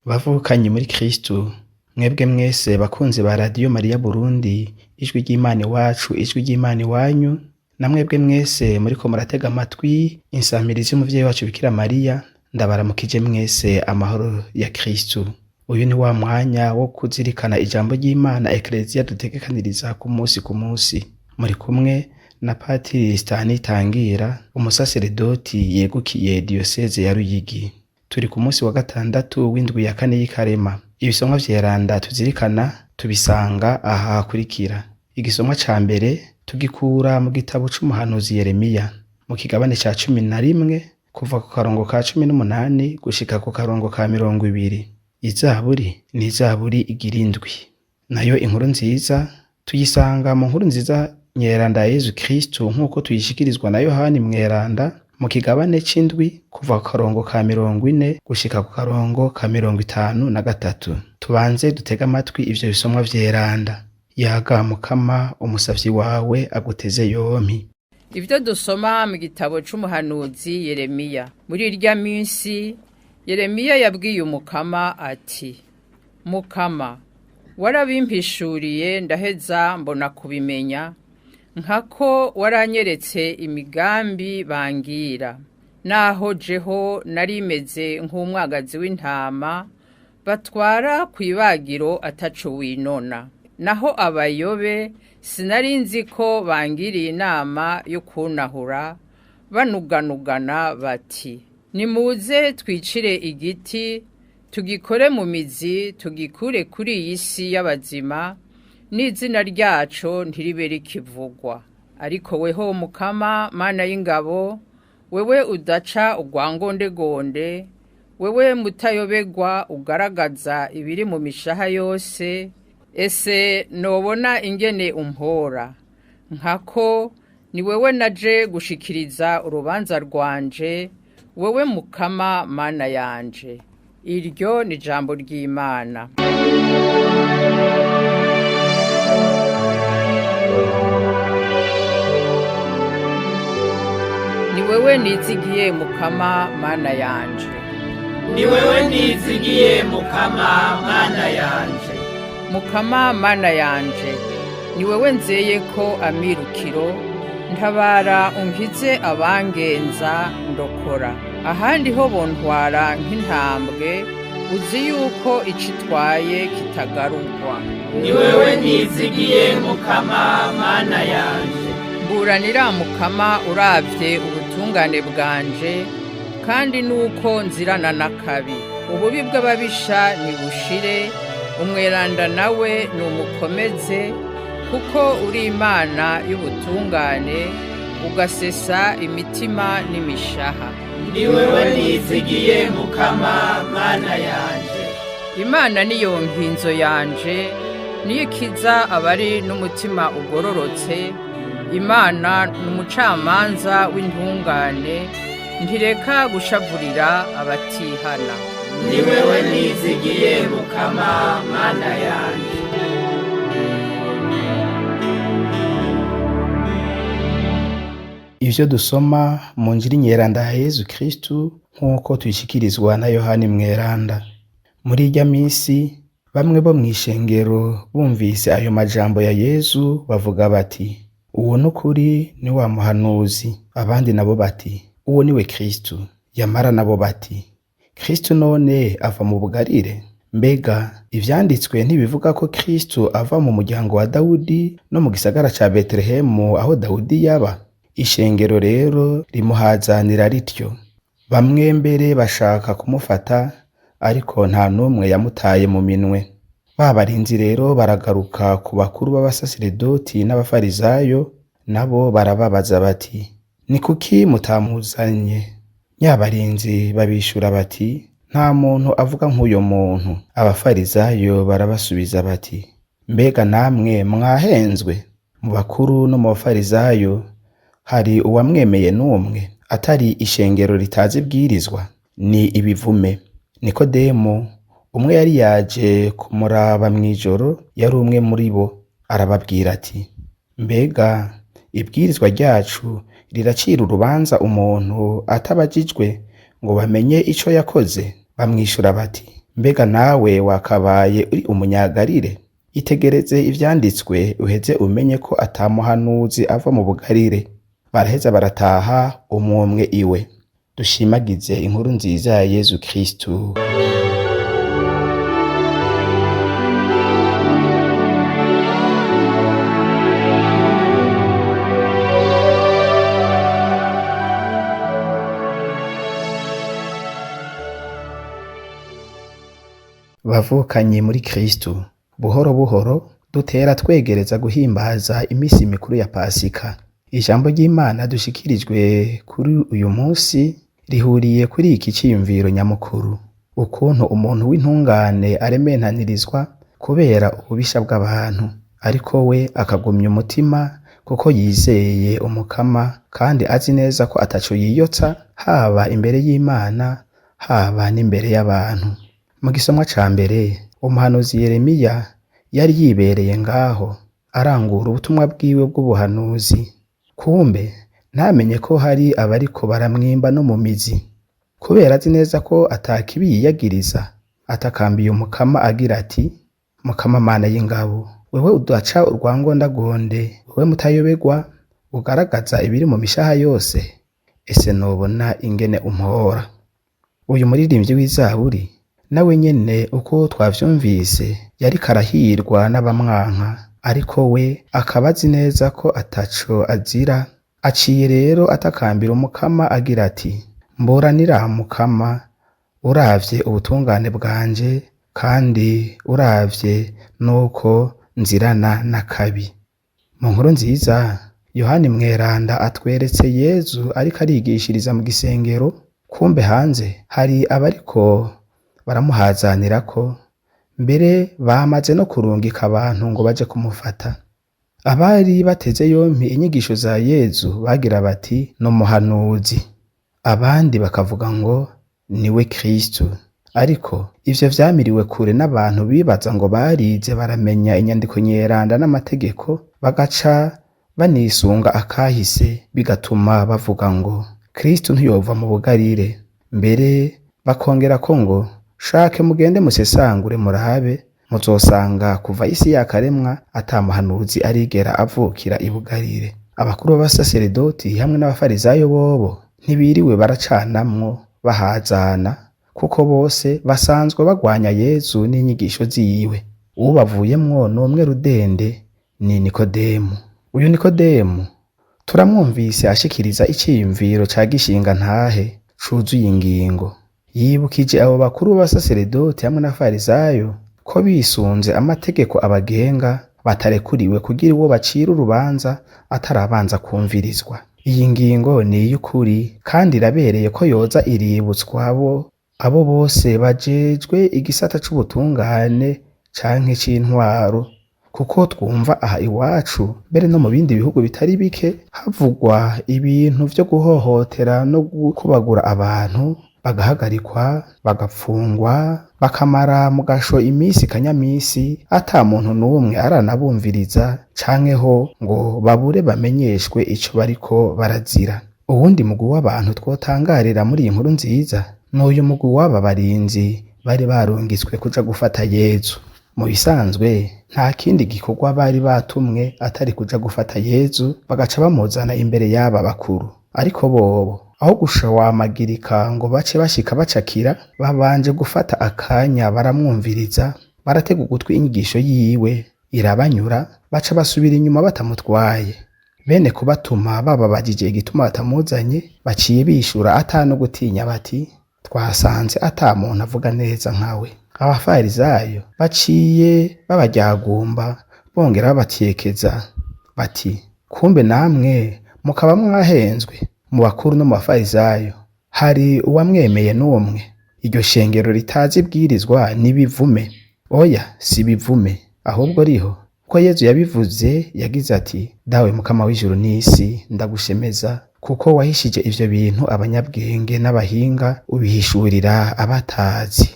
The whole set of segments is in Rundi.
Bavukanyi muri Kristu, mwebwe mwese bakunzi ba Radiyo Mariya Burundi, ijwi ry'Imana iwacu, ijwi ry'Imana iwanyu, na mwebwe mwese muriko muratega amatwi insamirizi y'umuvyeyi wacu Bikira Mariya, ndabaramukije mwese amahoro ya Kristu. Uyu ni wa mwanya wo kuzirikana ijambo ry'Imana Ekereziya dutegekaniriza ku musi ku musi. Muri kumwe na Patiri Stani Tangira, umusaseredoti yegukiye diyoseze ya Ruyigi. Turi ku musi wa gatandatu w'indwi ya kane y'ikarema. Ibisomwa vyeranda tuzirikana tubisanga aha hakurikira. Igisomwa ca mbere tugikura mu gitabo c'umuhanuzi Yeremiya, mu kigabane ca 11 kuva ku karongo ka 18 gushika ku karongo ka 20. Izaburi ni izaburi igira indwi. Nayo inkuru nziza tuyisanga mu nkuru nziza Nyeranda ya Yezu Kristu nk'uko tuyishikirizwa na Yohani Mweranda mu kigabane c'indwi kuva ku karongo ka 40 gushika ku karongo ka 53. Tubanze dutege amatwi ivyo bisomwa vyeranda. Yaga Mukama, umusavyi wawe aguteze yompi. Ibyo dusoma mu gitabo c'umuhanuzi Yeremiya. Muri irya minsi Yeremiya yabwiye Umukama ati: Mukama, warabimpishuriye ndaheza mbona kubimenya, nkako waranyeretse imigambi bangira. Naho jeho narimeze nk'umwagazi w'intama batwara kw'ibagiro ataco winona. Naho abayobe sinari nzi ko bangiriye inama yo kunahura, banuganugana bati: nimuze twicire igiti tugikore mu mizi, tugikure kuri iyi si y'abazima, n'izina ryaco ntiribe rikivugwa. Ariko weho Mukama, Mana y'ingabo, wewe udaca urwangondegonde, wewe mutayobegwa ugaragaza ibiri mu mishaha yose, ese nobona ingene umpora? Nkako ni wewe naje gushikiriza urubanza rwanje, wewe Mukama Mana yanje. Iryo ni jambo ry'Imana. Ni wewe nizigiye Mukama Mana yanje. Ni wewe nizigiye Mukama Mana yanje. Mukama Mana yanje, ni wewe nzeye ko amirukiro, ntabara unkize abangenza ndokora. Ahandi ho bontwara nk'intambwe, uzi yuko icitwaye kitagarurwa. Ni wewe nizigiye Mukama Mana yanje. Mburanira Mukama uravye ubutungane bwanje, kandi nuko nzirana n'akabi. Ububi bw'ababisha nibushire, umweranda nawe numukomeze, kuko uri Imana y'ubutungane, ugasesa imitima n'imishaha. Ni wewe nizigiye Mukama Mana yanje. Imana niyo nkinzo yanje, niyo ikiza abari n'umutima ugororotse. Imana ni umucamanza w'intungane, ntireka gushavurira abatihana. Ni wewe nizigiye Mukama Mana yanje. Ivyo dusoma mu Njiri Nyeranda ya Yezu Kristu nk'uko tuyishikirizwa na Yohani Mweranda. Muri irya misi bamwe bo mw'ishengero bumvise ayo majambo ya Yezu bavuga bati: uwo n'ukuri ni wa muhanuzi. Abandi nabo bati: uwo niwe Kristu. Yamara nabo bati: Kristu none ava mu Bugarire? Mbega ivyanditswe ntibivuga ko Kristu ava mu muryango wa Dawudi no mu gisagara ca Betelehemu aho Dawudi yaba? Ishengero rero rimuhazanira rityo. Bamwe mbere bashaka kumufata, ariko nta n'umwe yamutaye mu minwe. Ba barinzi rero baragaruka ku bakuru b'abasaseredoti n'abafarizayo, nabo barababaza bati: ni kuki mutamuzanye? Nyabarinzi babishura bati: nta muntu avuga nk'uyo muntu. Abafarizayo barabasubiza bati: mbega namwe mwahenzwe? Mu bakuru no mu bafarizayo hari uwamwemeye n'umwe, atari ishengero ritazi ibwirizwa? Ni ibivume. Nikodemu, umwe yari yaje kumuraba mw'ijoro, yari umwe muri bo, arababwira ati: mbega ibwirizwa ryacu riracira urubanza umuntu atabajijwe ngo bamenye ico yakoze? Bamwishura bati: Mbega nawe wakabaye uri umunyagarire? Itegereze ivyanditswe uheze umenye ko ata muhanuzi ava mu Bugarire. Baraheza barataha umwumwe iwe. Dushimagize inkuru nziza ya Yezu Kristu. Bavukanye muri Kristu, buhoro buhoro dutera twegereza guhimbaza imisi mikuru ya Pasika. Ijambo ry'Imana dushikirijwe kuri uyu munsi rihuriye kuri iki ciyumviro nyamukuru: ukuntu umuntu w'intungane arementanirizwa kubera ububisha bw'abantu, ariko we akagumya umutima kuko yizeye Umukama kandi azi neza ko ataco yiyotsa haba imbere y'Imana haba n'imbere y'abantu. Mu gisomwa ca mbere, umuhanuzi Yeremiya yari yibereye ngaho arangura ubutumwa bwiwe bw'ubuhanuzi. Kumbe ntamenye ko hari abariko baramwimba no mu mizi. Kubera azi neza ko atakibi yiyagiriza, atakambiye Umukama agira ati: Mukama Mana y'ingabo, wewe udaca urwangondagonde, wewe mutayoberwa, ugaragaza ibiri mu mishaha yose, ese nobona ingene umpora. Uyu muririmbyi w'izaburi nawe nyene uko twavyumvise yariko arahirwa n'abamwanka, ariko we akaba azi neza ko ataco azira. Aciye rero atakambira Umukama agira ati: Mburanira Mukama, uravye ubutungane bwanje kandi uravye nuko nzirana n'akabi. Mu nkuru nziza, Yohani Mweranda atweretse Yezu ariko arigishiriza mu gisengero, kumbe hanze hari abariko baramuhazanirako, mbere bamaze no kurungika abantu ngo baje kumufata. Abari bateze yompi inyigisho za Yezu bagira bati: ni umuhanuzi. Abandi bakavuga ngo niwe Kristu. Ariko ivyo vyamiriwe kure n'abantu bibaza ngo barize baramenya inyandiko nyeranda n'amategeko, bagaca banisunga akahise, bigatuma bavuga ngo Kristu ntiyova mu Bugarire. Mbere bakongerako ngo shake mugende musesangure murabe, muzosanga kuva isi yakaremwa ata muhanuzi arigera avukira i Bugarire. Abakuru b'abasaseredoti hamwe n'abafarizayo bobo ntibiriwe baracanamwo bahazana, kuko bose basanzwe bagwanya Yezu n'inyigisho ziwe. Uwubavuyemwo n'umwe rudende, ni Nikodemu. Uyu Nikodemu turamwumvise ashikiriza iciyumviro ca gishingantahe cuzuye ingingo. Yibukije abo bakuru b'abasaseredoti hamwe n'abafarizayo ko bisunze amategeko abagenga batarekuriwe kugira uwo bacira urubanza atarabanza kumvirizwa. Iyi ngingo ni iy'ukuri kandi irabereye ko yoza iributswa abo bose bajejwe igisata c'ubutungane canke c'intwaro, kuko twumva aha iwacu mbere no mu bindi bihugu bitari bike havugwa ibintu vyo guhohotera no gukubagura abantu, bagahagarikwa, bagapfungwa, bakamara mu gasho imisi kanyamisi ata muntu n'umwe aranabumviriza canke ho ngo babure bamenyeshwe ico bariko barazira. Uwundi mugwi w'abantu twotangarira muri iyi nkuru nziza n'uyu mugwi w'aba barinzi bari barungitswe kuja gufata Yezu. Mu bisanzwe nta kindi gikorwa bari batumwe atari kuja gufata Yezu bagaca bamuzana imbere y'aba bakuru. Ariko bobo aho gushwamagirika ngo bace bashika bacakira, babanje gufata akanya baramwumviriza, baratega ugutwi inyigisho yiwe irabanyura, baca basubira inyuma batamutwaye. Bene kubatuma bababajije igituma batamuzanye, baciye bishura ata no gutinya bati: twasanze ata muntu avuga neza nkawe. Abafarizayo baciye babaryagumba bongera babatyekeza bati: kumbe namwe mukaba mwahenzwe mu bakuru no mu bafarizayo, hari uwamwemeye n'umwe? Iryo shengero ritazi ibwirizwa n'ibivume. Oya, si ibivume, ahubwo riho ko Yezu yabivuze yagize ati: Dawe Mukama w'ijuru n'isi, ndagushemeza kuko wahishije ivyo bintu abanyabwenge n'abahinga, ubihishurira abatazi.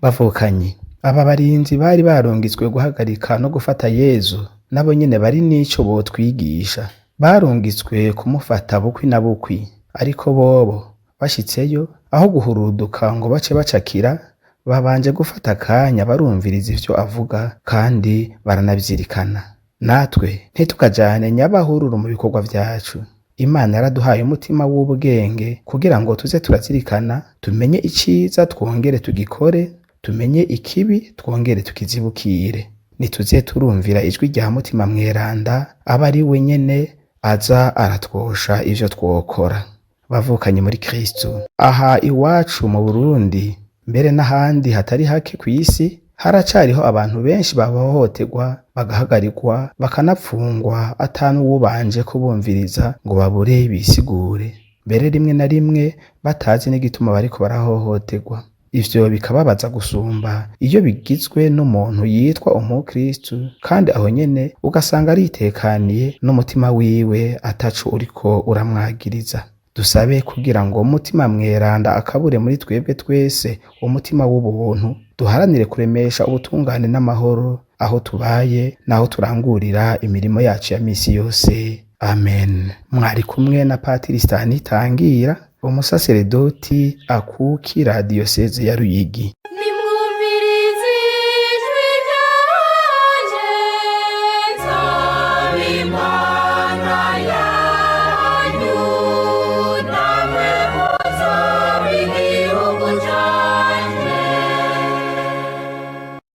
Bavukanye, aba barinzi bari barungitswe guhagarika no gufata Yezu, nabo nyene bari n'ico botwigisha. Barungitswe kumufata bukwi na bukwi, ariko bobo bashitseyo aho guhuruduka ngo bace bacakira, Babanje gufata akanya barumviriza ivyo avuga kandi baranavyirikana. Natwe ntitukajane nyabahururu mu bikorwa vyacu. Imana yaraduhaye umutima w'ubwenge kugira ngo tuze turazirikana, tumenye iciza twongere tugikore, tumenye ikibi twongere tukizibukire. Nituze turumvira ijwi rya Mutima Mweranda, abe ari we nyene aza aratwosha ivyo twokora. Bavukanye muri Kristu, aha iwacu mu Burundi, mbere n'ahandi hatari hake kw'isi, haracariho abantu benshi bahohoterwa, bagahagarikwa, bakanapfungwa ata n'uwubanje kubumviriza ngo babure bisigure. Mbere rimwe na rimwe batazi n'igituma bariko barahohoterwa. Ivyo bikababaza gusumba iyo bigizwe n'umuntu yitwa umukristu, kandi aho nyene ugasanga aritekaniye n'umutima wiwe ataco uriko uramwagiriza. Dusabe kugira ngo Mutima Mweranda akabure muri twebwe twese umutima w'ubuntu, duharanire kuremesha ubutungane n'amahoro aho tubaye n'aho turangurira imirimo yacu ya misi yose. Amen. Mwari kumwe na Patiri Stanitangira, umusaseredoti akukira diyoseze ya Ruyigi.